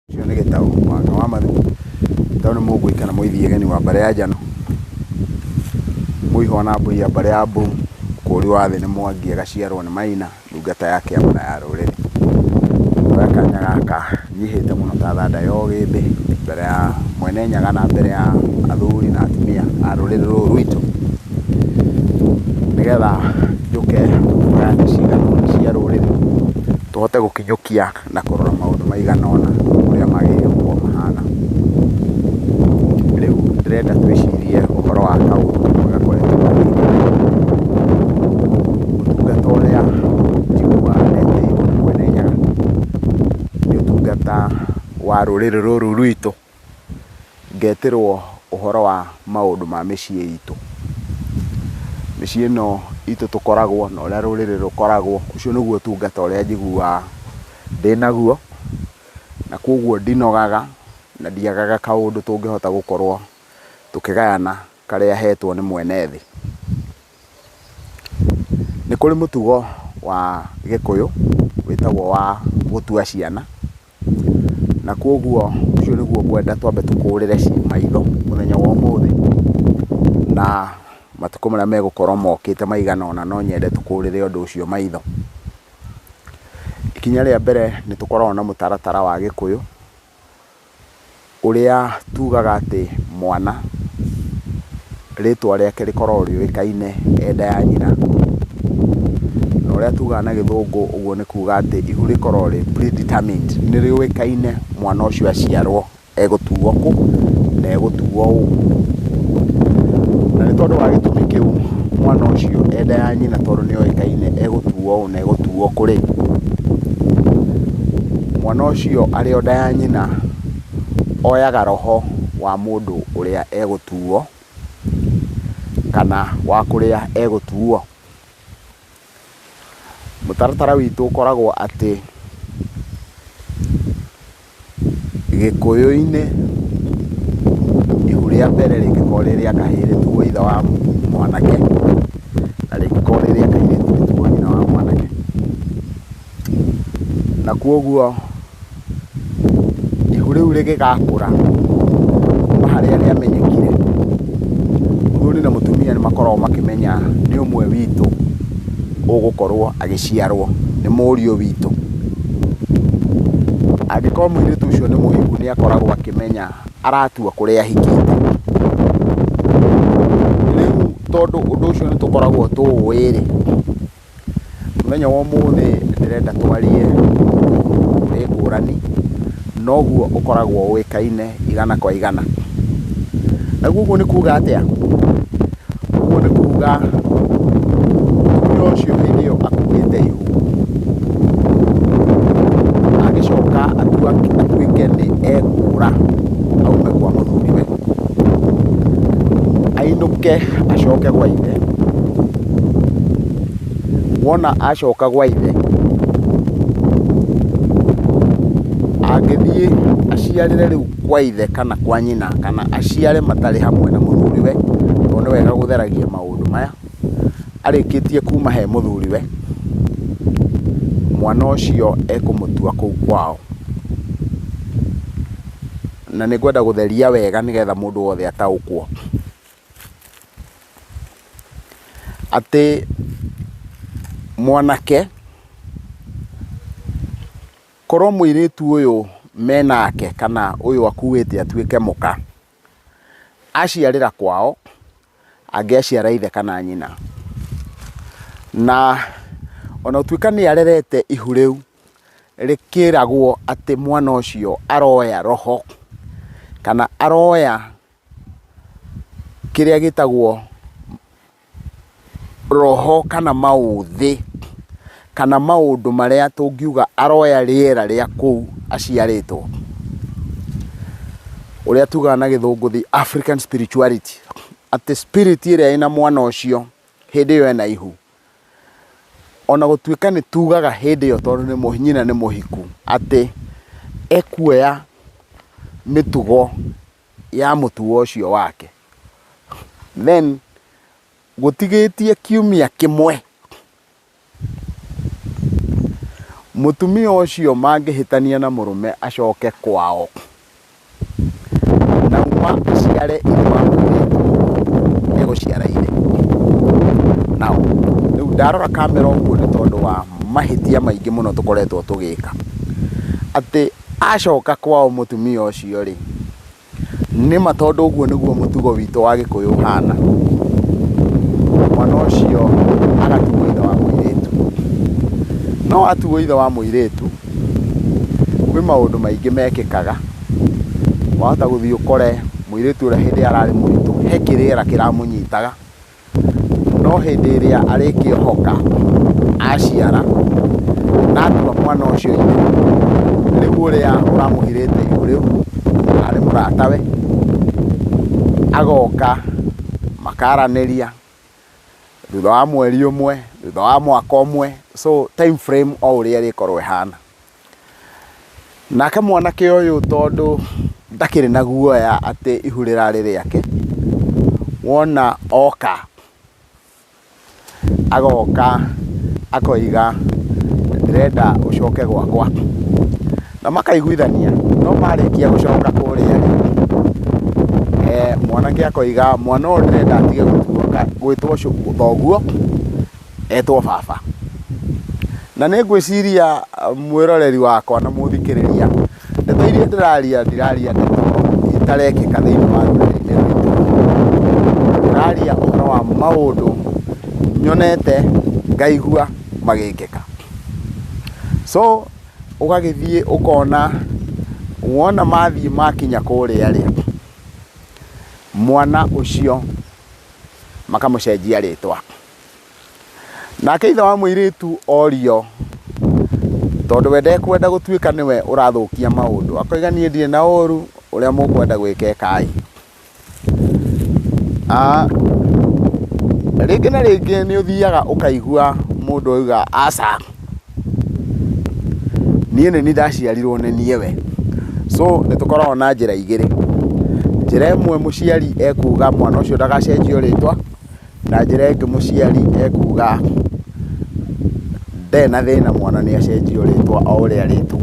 Ũcio nĩ Gĩtaũ Wanga wa Mathu. Gĩtaũ nĩ Mũngũi kana Mũithiegeni wa mbarĩ ya Njano. Mũihwa na Mbũi ya mbarĩ ya Mbũu. Mũkũri wa thĩ nĩ Mwangi agaciarwo nĩ Maina, ndungata ya kĩama na ya rũrĩrĩ. Ngoya kanya gaka nyihĩte mũno ta thanda ya ũgĩmbĩ mbere ya Mwene Nyaga na mbere ya athuri na atumia a rũrĩrĩ rũrũ rwitũ, nĩgetha njũke tũgayane cigana ũna cia rũrĩrĩ tũhote gũkinyũkia na kũrora maũndũ maigana ũna ũrĩa magĩrĩire gũkorwo mahana. Rĩu ndĩrenda twĩcirie ũhoro wa kaũndũ kamwe gakoretwo gagĩkĩka. Ũtungata ũrĩa njiguaga ndetĩirwo nĩ Mwene Nyaga, nĩ ũtungata wa rũrĩrĩ rũrũ rwitũ, ngetĩrwo ũhoro wa maũndũ ma mĩciĩ itũ. Mĩciĩ ĩno itũ tũkoragwo na ũrĩa rũrĩrĩ rũkoragwo, ũcio nĩguo ũtungata ũrĩa njiguaga ndĩnaguo, na koguo ndinogaga na ndiagaga kaũndũ tũngĩhota gũkorwo tũkĩgayana karĩa hetwo nĩ mwene thĩ. Nĩ kũrĩ mũtugo wa Gĩkũyũ wĩtagwo wa gũtua ciana. Na koguo ũcio nĩguo ngwenda twambe tũkũrĩre maitho mũthenya wa ũmũthĩ, na matukũ marĩa megũkorwo mokĩte maigana ũna no nyende tũkũrĩre ũndũ ũcio maitho. Ikinya rĩa mbere nĩ tũkoragwo na mũtaratara wa Gĩkũyũ, Ũrĩa tugaga atĩ mwana rĩtwa rĩake rĩkoragwo rĩũĩkaine e nda ya nyina. Na ũrĩa tugaga na gĩthũngũ ũguo nĩ kuga atĩ ihu rĩkoragwo rĩ predetermined, nĩ rĩũĩkaine mwana ũcio aciarwo egũtuo kũ na egũtuo ũ. Na nĩ tondũ wa gĩtũmi kĩu mwana ũcio e nda ya nyina tondũ nĩ oĩkaine egũtuo ũ na egũtuo kũ rĩ, mwana ũcio arĩ o nda ya nyina oyaga roho wa mũndũ ũrĩa egũtuo kana wa kũrĩa egũtuo. Mũtaratara witũ ũkoragwo atĩ Gĩkũyũ-inĩ ihu rĩa mbere rĩngĩkorwo rĩ rĩa kahĩĩ rĩtuo ithe wa mwanake, na rĩngĩkorwo rĩ rĩa kairĩtu rĩtuo nyina wa mwanake. Na kwoguo ihu rĩu rĩgĩgakũra kuma harĩa rĩamenyekire, mũthuri na mũtumia nĩ makoragwo makĩmenya nĩ ũmwe witũ ũgũkorwo agĩciarwo, nĩ mũriũ witũ. Angĩkorwo mũirĩtu ũcio nĩ mũhiku nĩ akoragwo akĩmenya aratua kũrĩa ahikĩte. Rĩu tondũ ũndũ ũcio nĩ tũkoragwo tũũĩ rĩ, Mũthenya wa ũmũthĩ ndĩrenda twarie wĩ ngũrani noguo ũkoragwo ũĩkaine igana kwa igana. Naguo ũguo nĩ kuga atĩa? Ũguo nĩ kuga mũtumia ũcio hĩndĩ ĩyo akuĩte ihu, agĩcoka atuĩke nĩ ekũra aume kwa mũthuriwe, ainũke acoke gwa ithe. Wona acoka gwa ithe, angĩthiĩ aciarĩre rĩu kwa ithe kana kwa nyina kana aciare matarĩ hamwe na mũthuriwe, tondũ nĩ wega gũtheragia maũndũ maya, arĩkĩtie kuma he mũthuriwe, mwana ũcio ekũmũtua kũu kwao. Na nĩ ngwenda gũtheria wega nĩgetha mũndũ wothe ataũkwo. Atĩ mwanake, korwo mũirĩtu ũyũ menake kana ũyũ akuĩte atuĩke mũka, aciarĩra kwao, angĩaciara ithe kana nyina. Na ona gũtuĩka nĩ arerete ihu rĩu, rĩkĩragwo atĩ mwana ũcio aroya roho, kana aroya kĩrĩa gĩtagwo roho kana maũthĩ kana maũndũ marĩa tũngiuga aroya rĩera rĩa kũu aciarĩtwo. Ũrĩa tugaga na gĩthũngũ the African spirituality, atĩ spirit ĩrĩa ĩna mwana ũcio hĩndĩ ĩyo ena ihu, ona gũtuĩka nĩ tugaga hĩndĩ ĩyo tondũ nyina nĩ mũhiku, atĩ ekuoya mĩtugo ya mũtugo ũcio wake. Then gũtigĩtie kiumia kĩmwe, Mũtumia ũcio mangĩhĩtania na mũrũme acoke kwao, na uma aciare ithe wa mũirĩtu, egũciara ithe. Now, rĩu ndarora kamera ũguo nĩ tondũ wa mahĩtia maingĩ mũno tũkoretwo tũgĩka. Atĩ acoka kwao mũtumia ũcio rĩ, Nĩma tondũ ũguo nĩguo mũtugo witũ wa gĩkũyũ ũhana, mwana ũcio agatuo ithe wa mũirĩtu. No atuo ithe wa mũirĩtu, kwĩ maũndũ maingĩ mekĩkaga, wahota gũthiĩ ũkore mũirĩtu ũrĩa hĩndĩ ĩrĩa ararĩ mũritũ he kĩrĩera kĩramũnyitaga. No hĩndĩ ĩrĩa arĩkĩohoka aciara na atua mwana ũcio ithe, rĩu ũrĩa ũramũhirĩte ihu rĩu arĩ mũratawe, agoka makaranĩria thutha wa mweri ũmwe, thutha wa mwaka ũmwe, so time frame o ũrĩa ĩrĩkorwo ĩhana. Nake mwanake ũyũ tondũ ndakĩrĩ na guoya atĩ ihu rĩrarĩ rĩake, wona oka, agoka akoiga ndĩrenda ũcoke gwakwa. Na makaiguithania, no marĩkia gũcoka kũrĩa rĩ, mwanake akoiga mwana ũyũ ndĩrenda atige gwĩtwo thoguo, etwo baba. Na nĩ ngwĩciria mwĩroreri wakwa na mũthikĩrĩria, ndeto iria ndĩraria ndiraria ndeto itarekĩka thĩinĩ wa rũrĩrĩ-inĩ rwitũ. Ndĩraria ũhoro wa maũndũ nyonete ngaigua magĩkĩka. So ũgagĩthiĩ ũkona wona mathiĩ makinya kũrĩa rĩ, mwana ũcio makamũcenjia rĩtwa. Nake ithe wa mũirĩtu orio, tondũ we ndekwenda gũtuĩka nĩwe ũrathũkia maũndũ, akoiga niĩ ndirĩ na ũru, ũrĩa mũkwenda gwĩka ĩkai. Rĩngĩ na rĩngĩ nĩ ũthiaga ũkaigua mũndũ auga aca, niĩ nĩ niĩ ndaciarirwo nĩ niĩ we. So nĩ tũkoragwo na njĩra igĩrĩ, njĩra ĩmwe mũciari ekuga mwana ũcio ndagacenjio rĩtwa, Na njĩra ĩngĩ mũciari ekuga ndarĩ na thĩna mwana nĩ acenjio rĩtwa o ũrĩa arĩtwo.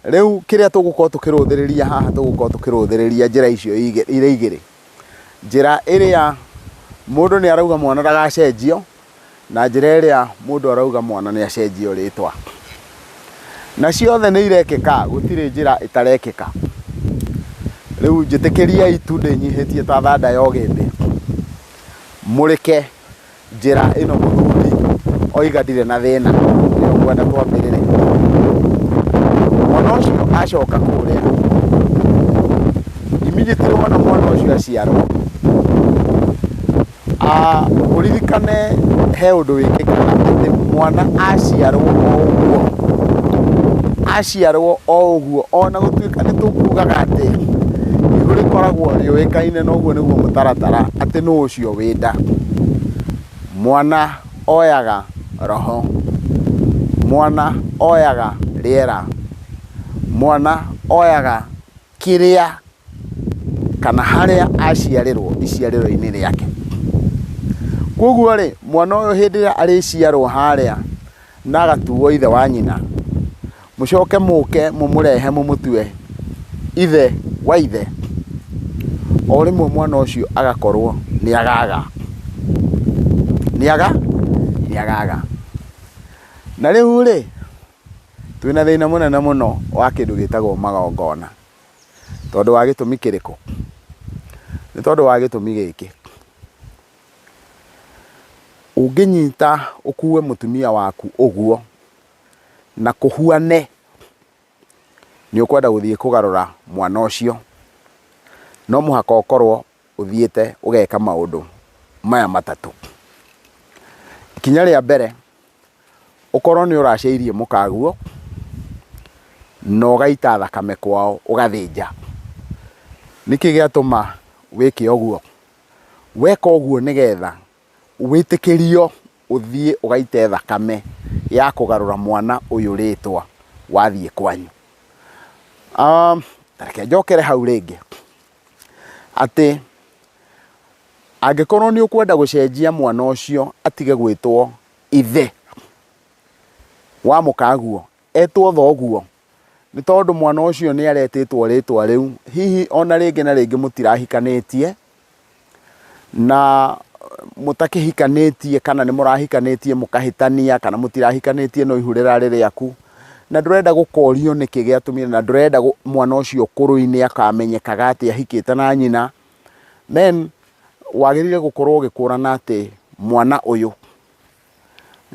Rĩu kĩrĩa tũgũkorwo tũkĩrũthĩrĩria haha tũgũkorwo tũkĩrũthĩrĩria njĩra icio irĩ igĩrĩ. Njĩra ĩrĩa mũndũ nĩ arauga mwana ndagacenjio, na njĩra ĩrĩa mũndũ arauga mwana nĩ acenjio rĩtwa. Na ciothe nĩ irekĩka, gũtirĩ njĩra ĩtarekĩka. Rĩu njĩtĩkĩriai tu ndĩnyihĩtie ta thanda ya ũgĩmbĩ, mũrĩke njĩra ĩno mũthuri oiga ndirĩ na thĩna, nĩyo ngwenda twambĩrĩre. Mwana ũcio acoka kũrĩa, immediately wona mwana ũcio aciarwo, Ũririkane he ũndũ wĩkĩkaga atĩ mwana aciarwo o ũguo, aciarwo o ũguo ona gũtuĩka nĩ tũkugaga atĩ ihu rĩkoragwo rĩũĩkaine na ũguo nĩguo mũtaratara atĩ nũ ũcio wĩ nda. Mwana oyaga roho, mwana oyaga rĩera, mwana oyaga kĩrĩa kana harĩa aciarĩrwo iciarĩro-inĩ rĩake. Koguo rĩ, mwana ũyũ hĩndĩ ĩrĩa arĩciarwo harĩa na agatuo ithe wa nyina, mũcoke mũke mũmũrehe mũmũtue ithe wa ithe, o rĩmwe mwana ũcio agakorwo nĩ agaga. Nĩ agaga. Na rĩu rĩ, twĩna thĩna mũnene mũno wa kĩndũ gĩtagwo magongona. Tondũ wa gĩtũmi kĩrĩkũ? Nĩ tondũ wa gĩtũmi gĩkĩ, ũngĩnyita ũkue mũtumia waku ũguo na kũhuane nĩ ũkwenda gũthiĩ kũgarũra mwana ũcio, no mũhaka ũkorwo ũthiĩte ũgeka maũndũ maya matatũ. Ikinya rĩa mbere Ũkorwo nĩ ũracĩirie mũkaguo, na ũgaita thakame kwao ũgathĩnja. Nĩkĩ gĩatũma wĩke ũguo? Weka ũguo nĩgetha wĩtĩkĩrio ũthiĩ ũgaite thakame ya kũgarũra mwana ũyũ rĩtwa wathiĩ kwanyu. Ta reke njokere hau rĩngĩ, atĩ angĩkorwo nĩ ũkwenda gũcenjia mwana ũcio atige gwĩtwo ithe, Wa mũkaguo, etwo thoguo, nĩ tondũ mwana ũcio nĩ aretĩtwo rĩtwa rĩu, hihi ona rĩngĩ na rĩngĩ mũtirahikanĩtie, na mũtakĩhikanĩtie kana nĩ mũrahikanĩtie mũkahĩtania kana mũtirahikanĩtie no ihu rĩrarĩ rĩaku, na ndũrenda gũkorio nĩkĩ gĩatũmire na ndũrenda mwana ũcio ũkũrũ-inĩ akamenyekaga atĩ ahikĩte na nyina, then wagĩrĩire gũkorwo ũgĩkũrana atĩ mwana ũyũ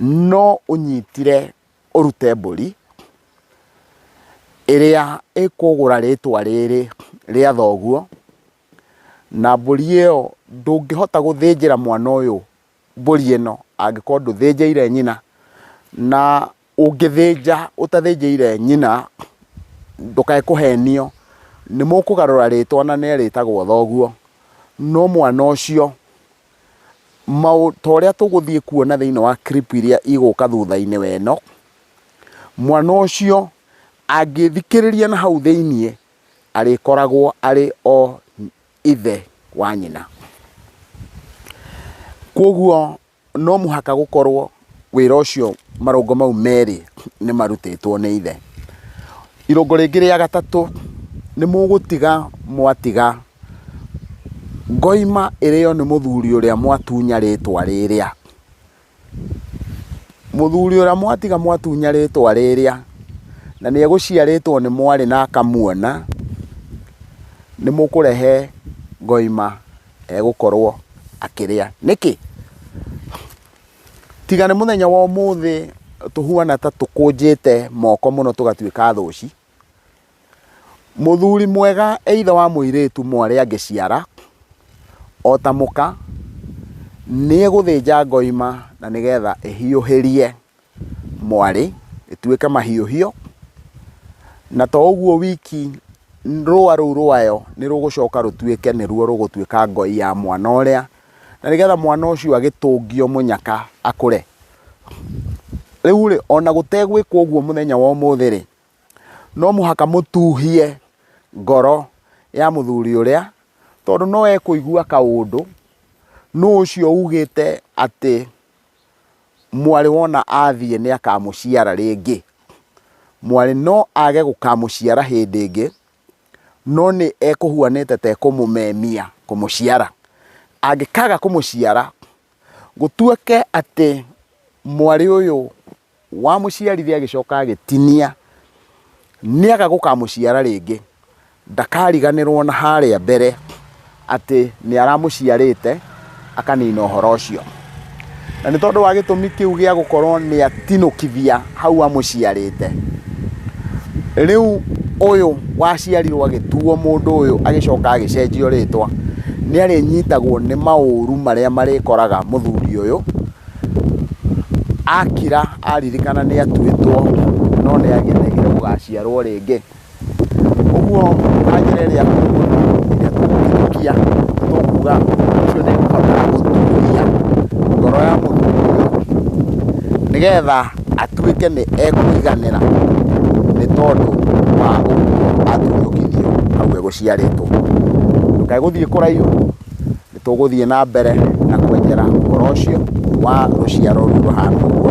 no ũnyitire ũrute mbũri ĩrĩa ĩkũgũra rĩtwa rĩrĩ rĩa thoguo, na mbũri ĩyo ndũngĩhota gũthĩnjĩra mwana ũyũ mbũri ĩno angĩkorwo ndũthĩnjĩire nyina, na ũngĩthĩnja ũtathĩnjĩire nyina ndũkae kũhenio, nĩ mũkũgarũra rĩtwa na nĩ arĩtagwo thoguo, no mwana ũcio ta ũrĩa tũgũthiĩ kuona thĩinĩ wa clip iria igũka thutha-inĩ wa ĩno, mwana ũcio angĩthikĩrĩria na hau thĩiniĩ arĩkoragwo arĩ o ithe wa nyina. Koguo no mũhaka gũkorwo wĩra ũcio marũngo mau merĩ nĩ marutĩtwo nĩ ithe. Irũngo rĩngĩ rĩa gatatũ, nĩ mũgũtiga mwatiga ngoima ĩrĩo nĩ mũthuri ũrĩa mwatunya rĩtwa rĩrĩa. Mũthuri ũrĩa mwatiga mwatunya rĩtwa rĩrĩa, na nĩ egũciarĩtwo nĩ mwarĩ na akamuona, nĩ mũkũrehe ngoima egũkorwo akĩrĩa. Nĩkĩ? Tiga nĩ mũthenya wa ũmũthĩ tũhuana ta tũkũnjĩte moko mũno tũgatuĩka thũci. Mũthuri mwega e ithe wa mũirĩtu mwarĩ angĩciara, o ta mũka, nĩ egũthĩnja ngoima na nĩgetha ĩhiũhĩrie mwarĩ, ĩtuĩke mahiũhio, na to ũguo wiki, rũa rũu rwayo nĩ rũgũcoka rũtuĩke nĩruo rũgũtuĩka ngoi ya mwana ũrĩa, na nĩgetha mwana ũcio agĩtũngio mũnyaka akũre. Rĩu rĩ, ona gũtegwĩkwo ũguo mũthenya wa ũmũthĩ rĩ, no mũhaka mũtuhie ngoro ya mũthuri ũrĩa, tondũ no ekũigua kaũndũ, nũ ũcio ugĩte atĩ mwarĩ wona athiĩ nĩ akamũciara rĩngĩ. Mwarĩ no age gũkamũciara hĩndĩ ĩngĩ, no nĩ ekũhuanĩte ta ekũmũmemia kũmũciara. Angĩkaga kũmũciara, gũtuĩke atĩ mwarĩ ũyũ wamũciarire agĩcoka agĩtinia, nĩaga gũkamũciara rĩngĩ, ndakariganĩrwo na harĩa mbere atĩ nĩ aramũciarĩte akanina ũhoro ũcio. Na nĩ tondũ wa gĩtũmi kĩu gĩa gũkorwo nĩ atinũkithia hau amũciarĩte, rĩu ũyũ waciarirwo agĩtuo mũndũ ũyũ agĩcoka agĩcenjio rĩtwa, nĩ arĩnyitagwo nĩ maũru marĩa marĩkoraga mũthuri ũyũ, akira aririkana nĩ atuĩtwo no nĩ agĩregire gũgaciarwo rĩngĩ. Ũguo na njĩra ĩrĩa hũthũ mũno ĩrĩa tũgũkĩrĩkia tũkuga ũcio nĩ ekũhota gũturia ngoro ya mũthuri ũyũ nĩgetha atuĩke nĩ ekũiganĩra nĩ tondũ wa ũguo atunyũkithio hau egũciarĩtwo. Ndũkae gũthiĩ kũraihu. Nĩ tũgũthiĩ na mbere na kwenjera ũhoro ũcio wa rũciaro rũu rũhana ũguo.